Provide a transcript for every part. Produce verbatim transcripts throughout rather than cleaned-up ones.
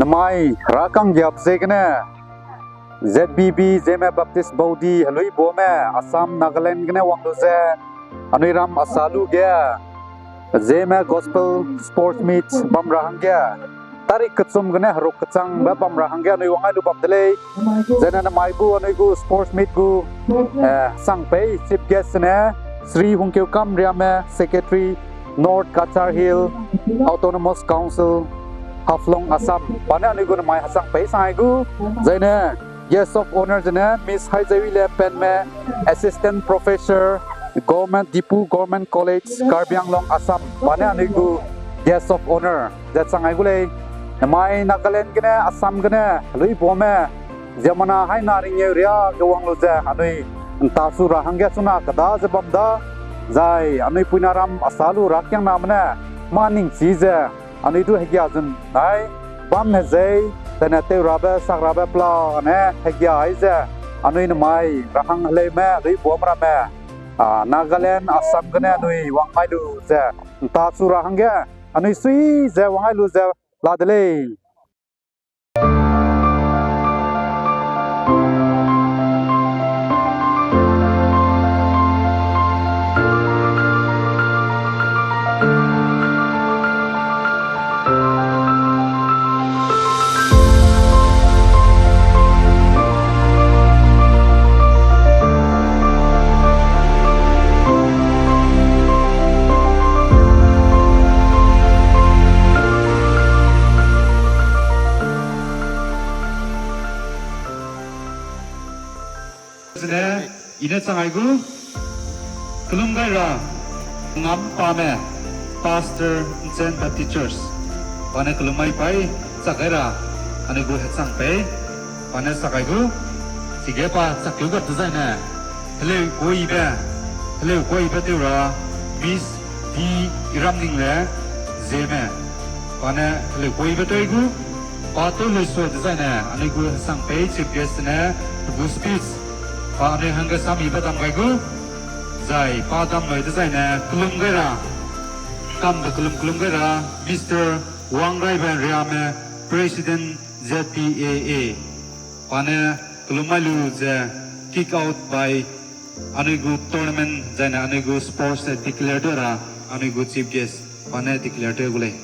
Namai rakang giap ziegene Z B B Zeme Baptist Baudi heluibuame Assam, Nagaland gene wang lu ze, anui ram asa lu ge, Zeme Gospel Sports Meet bam ra hangge, tarik kechum gene heruk kechangbe bam ra hangge anui wang ai lu bam de lei. Zene namai gu anui gu sports meet gu, eh, sang pei chief guest ne Shri Hungkeukam Riame, Secretary, North Cachar Hill Autonomous Council, Haflong, Assam. Pa ne anui gu namai hesang pei sang ai gu, zaine guest of honour zene Miss Haizeile Penme, Assistant Professor, Government, Diphu Government College, Karbi Anglong, Assam. Pa ne anui gu guest of honour ze chang ai gu lei. Namai Nagaland gene, Assam gene, heluibuame, ziemmena haina ringyeu ria ge wang lu ze, anui nta su ra hangge chuna keda ze bam da, zai anui puina ram asa lu rakiangname ne, mâ ningchi ze, anui du hegia zun nai, bam hezei, tene tew rabe, sak rabe pela ne, hegia ai ze, anui namai, rahang heleume, heluibuam ramme, a, Nagaland, Assam gene anui wang mai lu ze, nta su ra hangge, anui sui ze wang ai lu ze, la de lei. Zene, i ne chang ai gu, kelum gai ra, ngam pame, Pastor Ncen Baptist Church, pa ne kelum mai pai, chak gai ra, anui gu hechang pei, pa ne chak ai gu, chige pa chak keu gat dezaine, heleu kuibe, heleu kuibe tew ra, Miss D. Iramningle Zeme, pa ne heleu kuibe tew gu, pa tew lei sui dezaine, anui gu hesang pei chief guest ne, pe gu speech, pa anui hangge samibe dam gai gu, zai pa dam lei dezaine, kelum gai ra, kambe kelum kelum gai ra, Mister Wangraibe Riame, President Z P A A, pa ne kelum mai lu ze kick out by anui gu tournament zaine anui gu sports, eh, declare tew ra anui gu chief guest pa ne declare tew gu lei.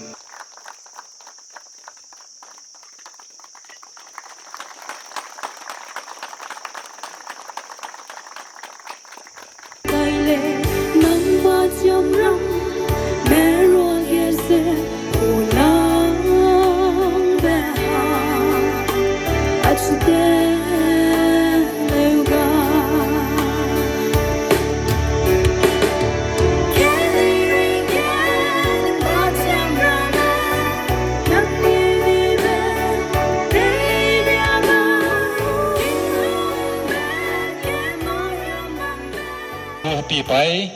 Pi pai,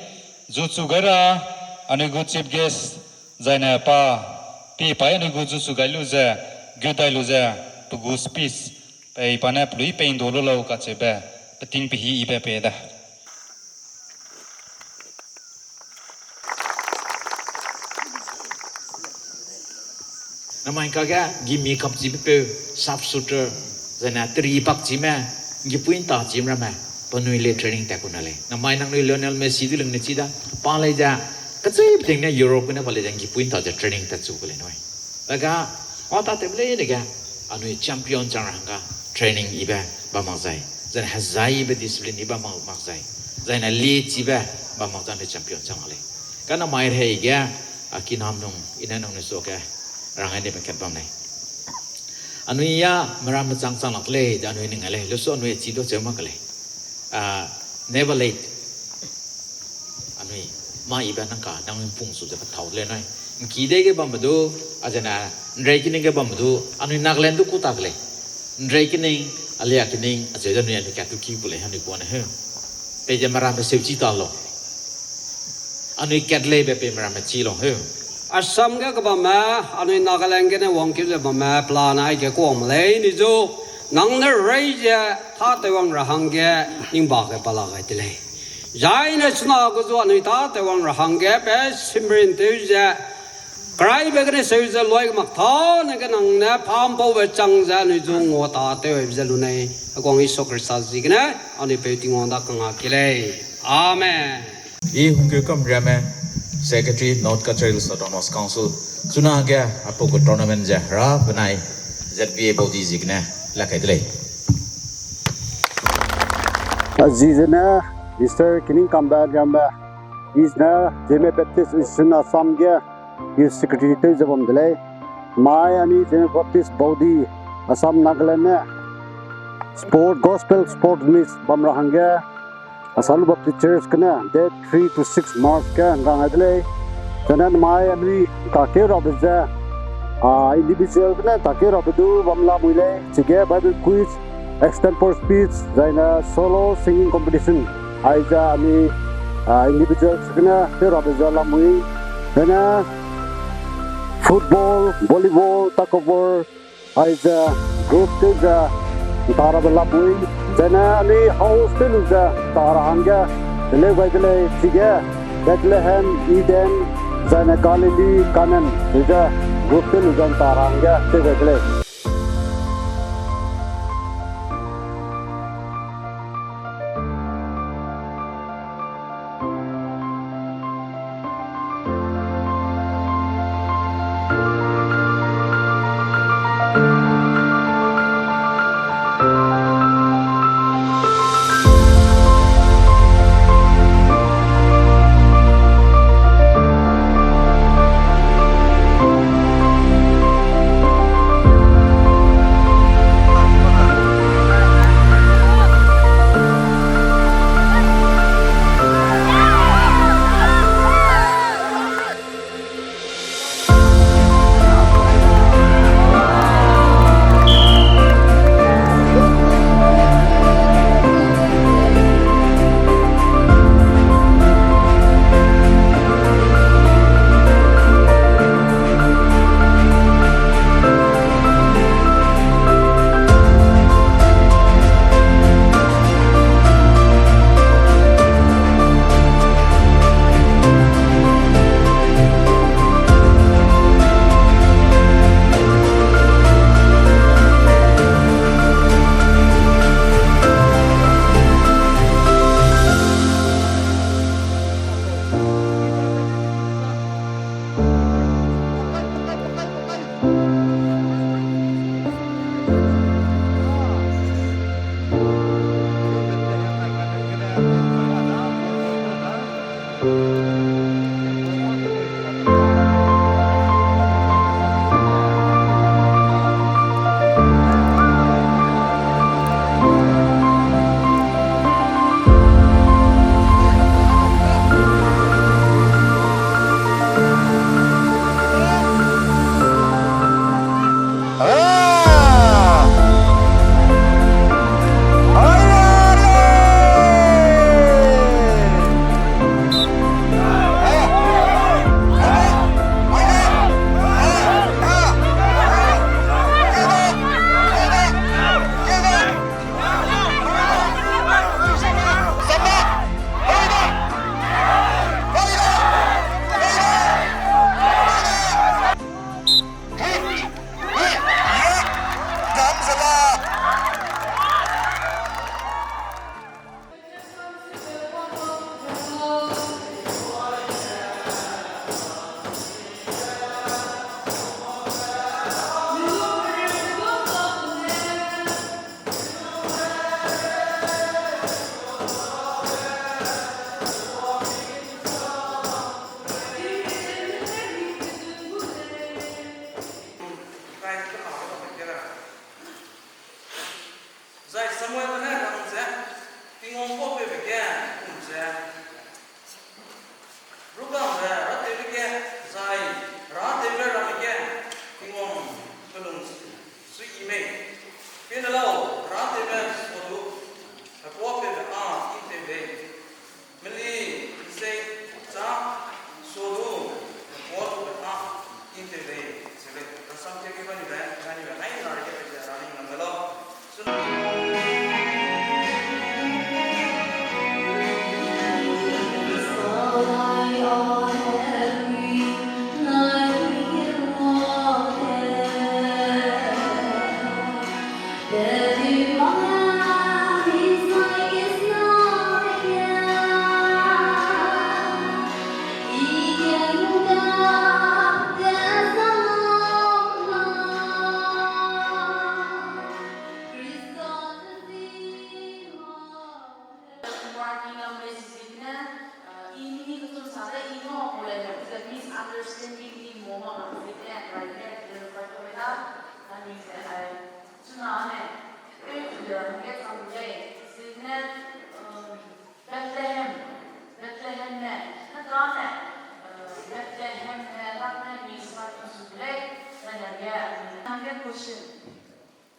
zuchu gai ra, anui gu chief guest, zaine pa, pi pai anui gu zuchu gai lu ze, gu dai lu ze, pe gu speech, pei pa ne pelui pei ndo lu lau kacheube, peting pehi ibe pe da. Namai kage gimi kapchibe peu, sharpshooter, zaine teri bakchime, ngipui nta chim ramme, penui le training tat ku na lei. Namai nangnui Lionel Messi du lung ne chi da, pa lei ze, kacheu ting ne Europe ne pa lei ze ngipui nta ze training tat chu ku lei nui. Daga, a ta tew lei dege, anui champion chang ra hangga training ibe bam mak zai, zaine hezaibe discipline ibe bam mak zai, zaine lechibe bam mak zai anui champion chang lei. Ka namai rehei ge, a kinam nung, i ne nangnui suage, rang ai nibe kat bam lei. Anui ya, meramme chang chang lak lei, de anui ning lei, lusu anui chi du cheu mak lei. A, never late. Anui, mâ ibe nang ka, nangnui pung su ze pethau de lei nui. Nki dei ge bambe du, a zene, nrei kining ge bambe du, anui Nagaland du ku ta de lei. Nrei kining, alia kining, acheu de anui, anui kat tu ki ku lei, anui kuane heu. Pei ze meramme seuchi ta lau. Anui kat leibe pei meramme chi lau heu. Assam ge kebamme, anui Nagaland gene wangkeu ze bamme, pelane aige kuang me lei, ni zu, nang ne rei ze, tâtew wang ra hangge, ning ba ge pala gai de lei. Zaine chuna gu zu anui tâtew wang ra hangge, pe simrin tew ze, Keraibe gene seu ze luai mak tâne ge nang ne pa ’mpaube chang ze anui zu ngua tâtewbe ze lu nei. Heguang Jisu Khrista ziegene anui peu Tingwang da kangga ki lei. Amen. I Hungkeu Kamriame, Secretary, North Cachar Hills Autonomous Council, chunage aipau gu tournament ze hera benai Z B A body ziegene la kai de lei. A zi zene Mister Kiningkambe Riambe, i zene Zeme Baptist Association Assam ge Youth Secretary tew ze bam de lei. Mai anui Zeme Baptist Body Assam Nagaland ne sport, gospel sport meet bam ra hangge Asalu Baptist Church gene date three to six March ge rang ai de lei. Zene mai anui takeu rabe ze, a, individual gene takeu rabe du bam lamui lei. Chige Bible quiz, extempore speech, zaine solo singing competition. Aize anui, a, individual gene tew rabe ze lamui. Zene football, volleyball, tug of war, aize group tew ze ’nta rabe lamui. Zene anui house tew lu ze ’nta ra hangge teleu gai de lei. Chige Bethlehem, Eden, zaine Galilee, Canaan, ze group tew lu ze ’nta ra hangge tew gai de lei. Singing ni mo ma zene, rai ge, rai ge, rai ge, ani ze ai, chuna ne, pe tu de, ge chang lei, zene, um, Bethlehem, Bethlehem ne, na ka ne, uh, Bethlehem ne, lak ne, mi sa tu su lei, na ya ge, na ge question.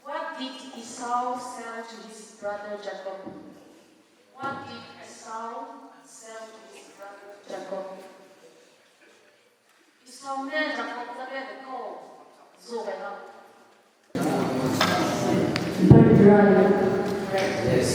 What did Esau sell to his brother Jacob? What did Esau sell to his brother Jacob? Esau ne Jacob dage dekau zu gai la. Yes.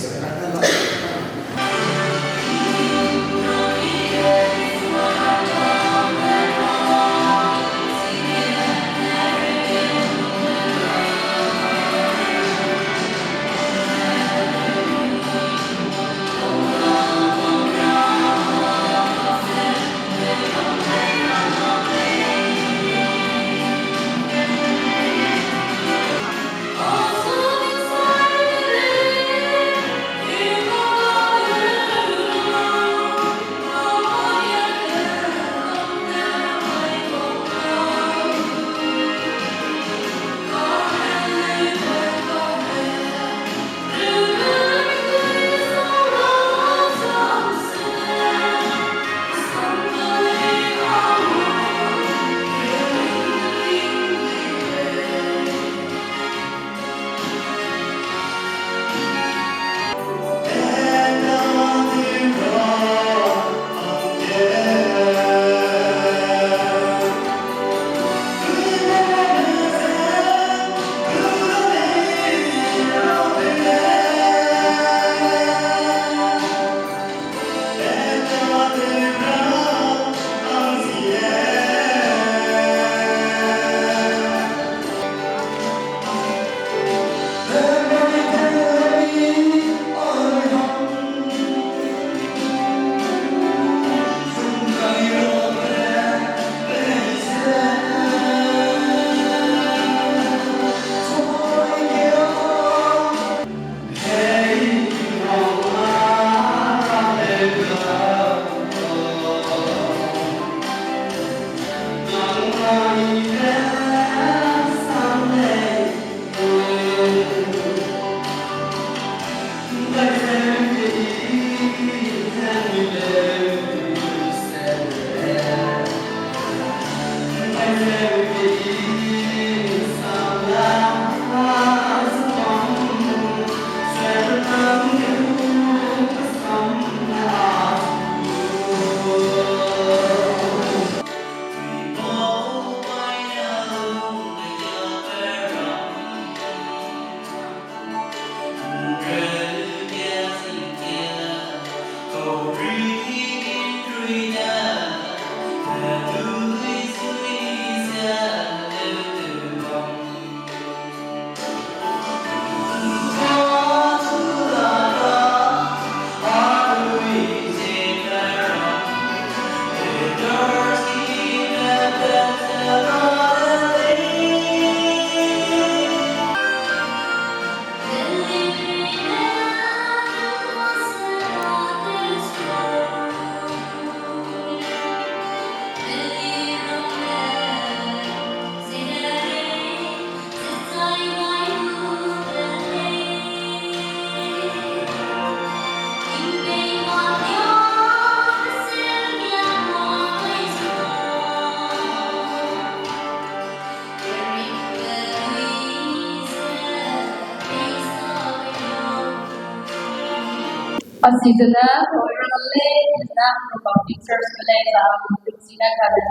A season ne, program le, na, public church le, la, public sina ka le.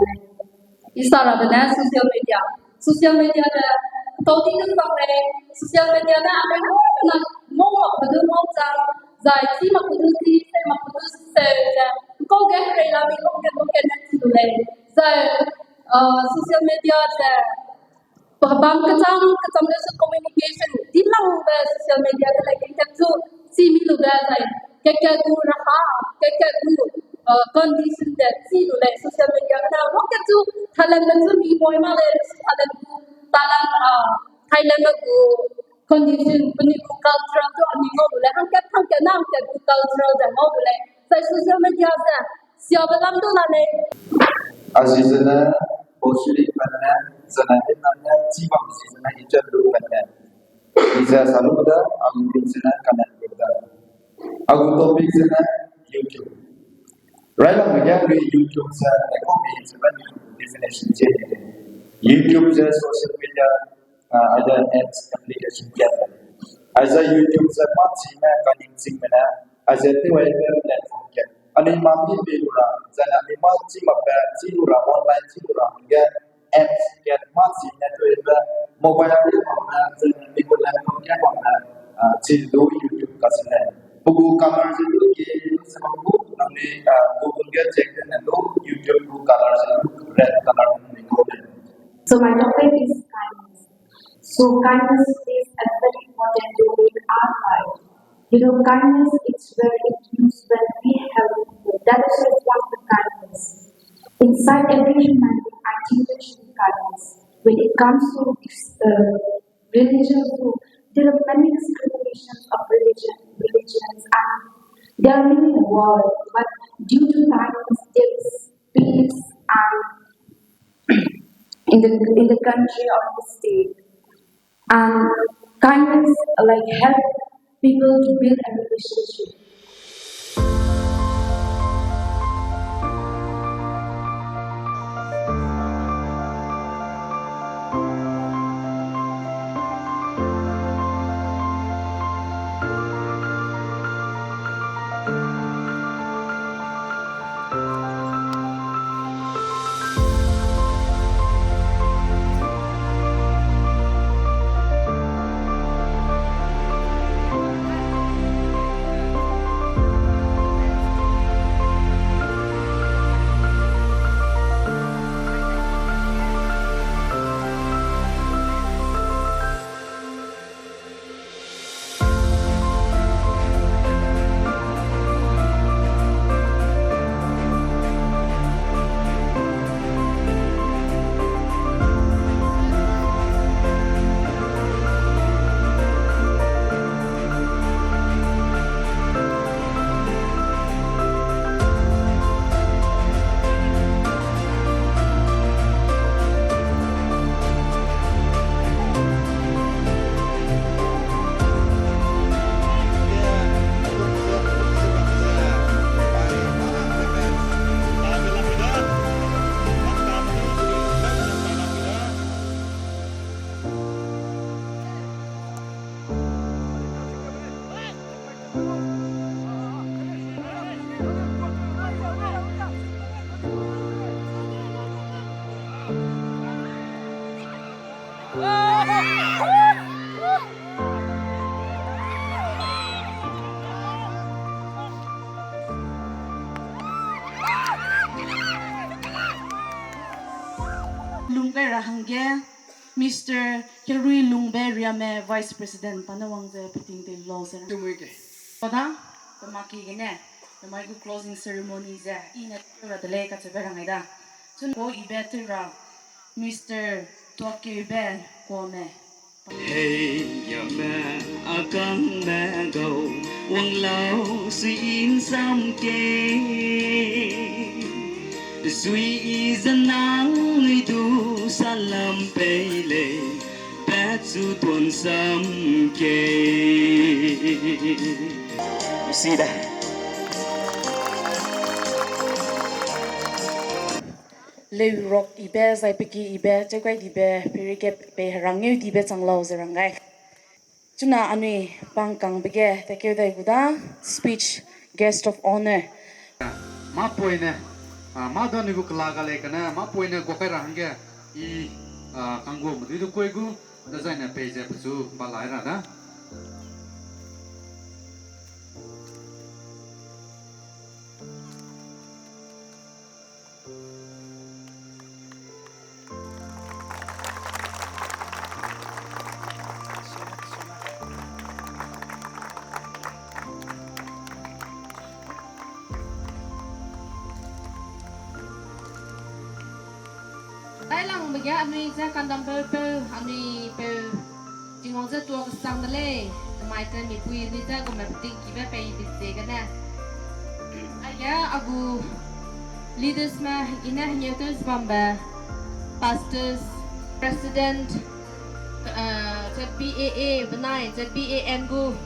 Isa rabe ne social media. Social media ne, tau di ne bang le, social media ne, ane, na, mo ma kudu mo chang, zai chi ma kudu chi, se ma kudu se, zai, kau ge rei la mi, kau ge, kau ge ne chi du le, zai, uh, social media ze, Pabam kecham, kecham le su communication, di lang be social media de le kekek zu, si mi lu be zai, kekek gu raha, kekek gu, uh, condition de, si lu le social media de, wo ke zu, talent de zu mi boi ma le, talent gu, talent, uh, talent gu, condition, puni gu cultural zu, ani ngau lu le, hangkat, hangkat na, hangkat gu cultural de ngau lu le, zai social media ze, sia be lam du la le. A season ne, Bosili panne, zene ina ne, chibam si zene icha lu panne. Iza salu da, agu bin zene kanan lu da. Agu topic zene YouTube. Railang media lui YouTube ze, economy ze ba definition ze. YouTube ze social media, uh, either apps application ge. Aize YouTube ze ma chime kaning ching mene, aize tewai be platform ge. Ani ma mi pe lu ra, zene ani ma chi ma pe, chi lu ra, online chi lu ra, ge apps ge ma chime tewai be, mobile ge bam ne, zene mi gu laptop ge bam ne, ah, chi lu YouTube ka sine. Pugu color ze lu ge, se bam gu, nang ni, ah, Google ge check ne lu, YouTube gu color ze lu, red color ne lu ne. So my topic is kindness. So kindness plays a very important role in our life. You know, kindness is where it means when we help people. That is just one of the kindness. Inside every human being, I think there should be kindness. When it comes to, uh, religion, too, there are many discriminations of religion, religions, and there are many wars. But due to kindness, there is peace and in the, in the country or the state. And kindness, like, help people to build a relationship. Lunggai ra hangge, Mister Kerui Lungbe Riame, Vice President, pa ne wang ze peting tei lau ze. Tumui ke. Pada, pemaki gene, pemai gu closing ceremony ze, i ne tew ra de lei kacheube rangai da. Chun ko ibe tew ra, Mister Tuakkeube Kuame. Hei yame akangme gau, wanglau sui nsam ke. Sui i ze nang nui du salam pei lei, pat su tuan sam ke. Sida. Leurok ibe, zaipeki ibe, cheukai dibe, perikep pe herangeu dibe chang lau ze rang gai. Chuna anui pangkangbe ge, tekeu dai gu da, speech, guest of honor. Mâ poine, ah, mâ da anui gu kela ga lei kane, mâ poine guakai ra hangge, i, ah, kangguame dui du koi gu, dezaine pei ze pechu ba lai ra da. Tailangbe ge anui ze kandam peu peu, anui peu Tingwang ze tuâ kesang de lei, namai ze mipui anui ze gume peting kibe pei di ziegene. Aige a gu leadersme i ne hengeu tew ze bambe, Justice, President, uh, Z B A A benai Z B A N gu,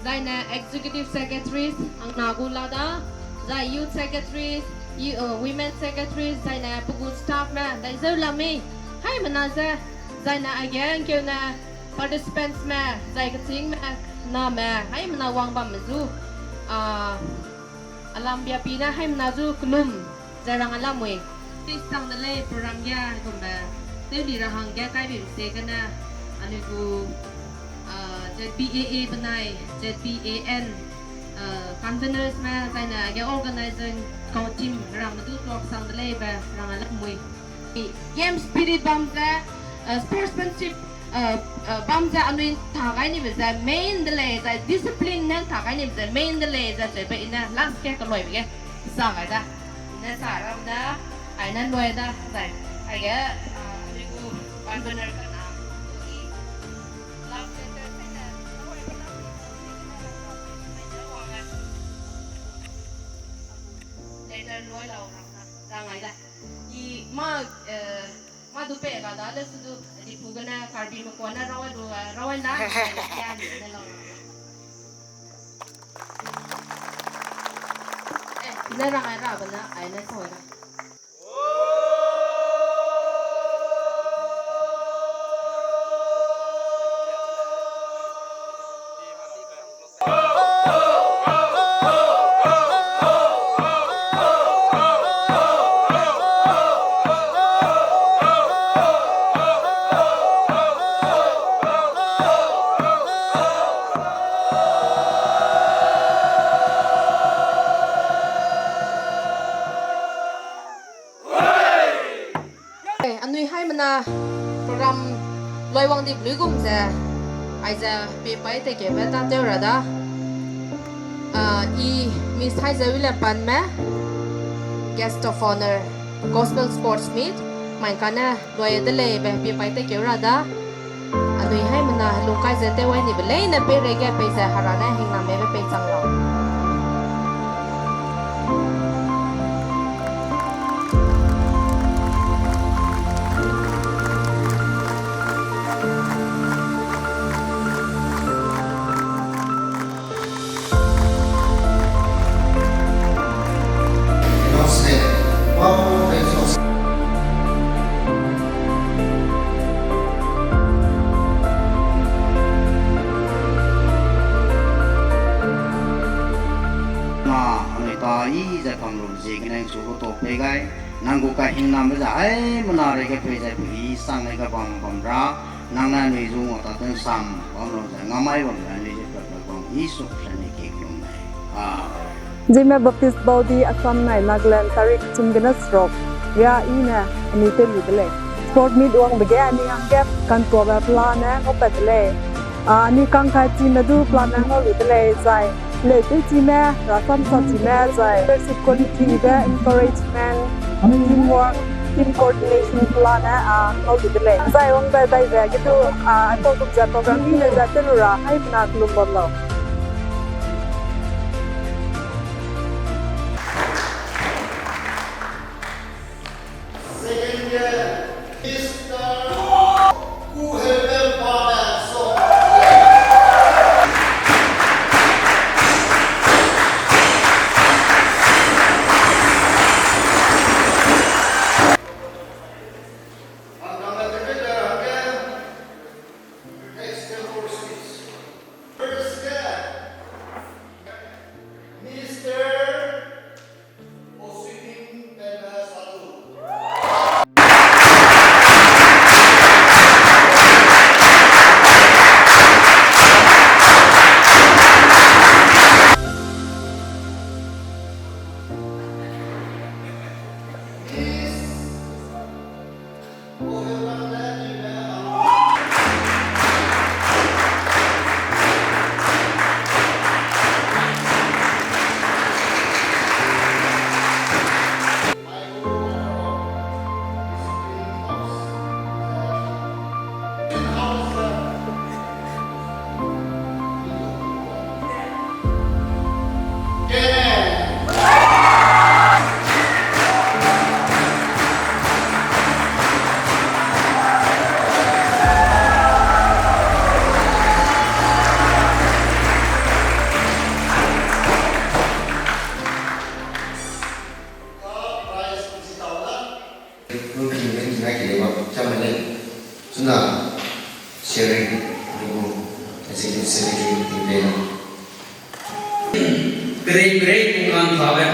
zaine Executive Secretaries, angna gu lada, zai Youth Secretaries, you, uh, Women Secretaries, zaine pe gu staff me, zai zeu lamei, haimena ze, zaine age ngkeune participants me, zai kechîngme, name, haimena wang bamme zu, uh, alam biapi ne haimena zu kelum, zai rang alamui. Tis tang de lei program ge gumbe, tew li ra hangge kai bim se gene, anui gu, uh, Z B A A benai, Z B A N, uh, conveners me, zaine age organizing kau team, ramme du tuak sang de lei be, rang alamui. Game spirit bam ze, uh, sportsmanship, uh, uh, bam ze anui ta gai nibe ze main de lei, zai discipline ne ta gai nibe ze main de lei, zai zebe ine last ke keloi be ge sa gai da. Ine sa ram da, aine loi da, zai. Aige, uh, anui gu convener ka na. Love letter se ne, letter loi lau ram da, rang gai da. I ma, eh, ma du pe ga da le su du, di pu gene Karbi me kuane rawai du, eh, rawai na, ya ni ne lau. Eh, ne rang ai ra ba na, ai ne soi na. Eh, anui haimena program loi wang di blui gum ze, aize pe pai te kebe ta tew ra da. Ah, i Miss Haize William Pan me, Guest of Honor, Gospel Sports Meet, mai kane loi de lei be pe pai te keu ra da. Anui haimena helung kai ze tew wai ni be leine peireige peize Hera ne hingnam mebe pei chang lau. Na, anui ta i ze kam lu ziegene chu gu tok pei gai, nang gu kahingnambe ze haimena reige pei ze pe i sang lei ge bam bam ra, nang ne anui zu ngau ta tew sam bam lu ze ngamai bam ze anui ze pe pe bam i suk se ni kik lum lei. Amen. Zeme Baptist Baudi Assam nai Nagaland tarik chum gene seruk, ria i ne anui tew lu de lei. Sport meet wangbe ge anui hangge kantuabe pelane ngaupat de lei. A, anui kangkai chime du pelane ngau lu de lei, zai leu tew chime, rasam sa chime, zai leadership quality be encouragement, teamwork, team coordination pelane, a, ngau lu de lei. Zai wang dai dai ze ge du, a, aipau gum ze program i le ze tew lu ra haimena kelum bam lau. Second year, Mister Kuhelbem Padan Song. Na, sharing, gu, executive secretary, tingpei na. Kerei, kerei, gu kanthabe.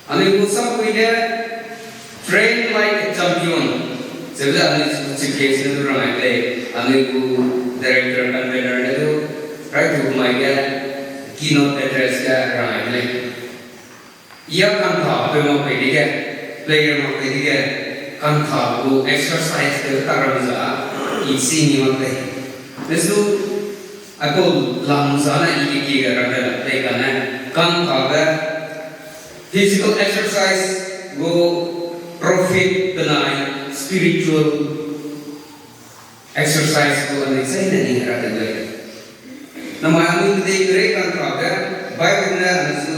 Anui gu sampui ge train like a champion. Zebe anui chief guest ne du rang ai lei. Anui gu director convener ne du, rai tu mai ge keynote address ge rang ai lei. Ia kantha peu mak pei dige, player mak pei dige, kantha gu exercise tew ta ram za, i si ni mak pei. Lesu, aipau lam za ne i ki ge ramme la pei kane, kantha be physical exercise gu profit benai spiritual exercise gu anui chai ne ni ra de lei. Namai anui kedei kerei kantha ge, Bible ne anui su,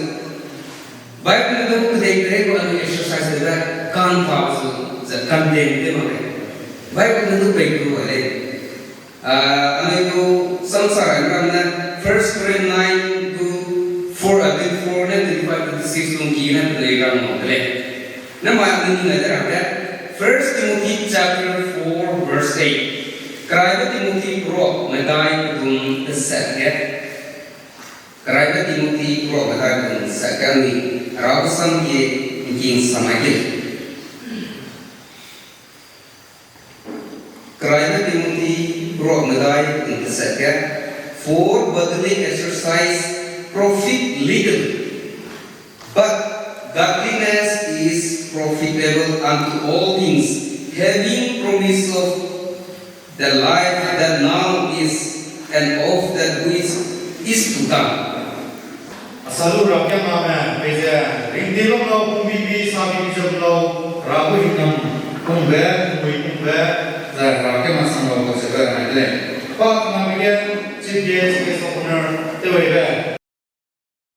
Bible ne du kedei kerei gu anui exercise de be kantha su, ze condemn de mak lei. Bible ne du pei gu lei. Ah, anui gu samsa ram ne, First Corinthians nine gu four, ah, twenty-four ne twenty-five, twenty-six lungki ne penui rang mak de lei. Namai anui ngai de ra ge, First Timothy chapter four verse eight. Keraibe Timothy pro medai pedum teset ge. Keraibe Timothy pro medai pedum teset ge ni, Hera sam ge ngking samai ge. Keraibe Timothy pro medai pedum teset ge, for bodily exercise profit little, but godliness is profitable unto all things, having promise of the life that now is and of that which is to come. Asalu ra kemame, peize, ringdi bam lau, pumbibi, sabibi zam lau, Hera gu hingnam, pumbe, pumui pumbe, zai Hera kema sang lau, kacheube nai de lei. Pa kena begin, chief guest, guest of honor, teweibe.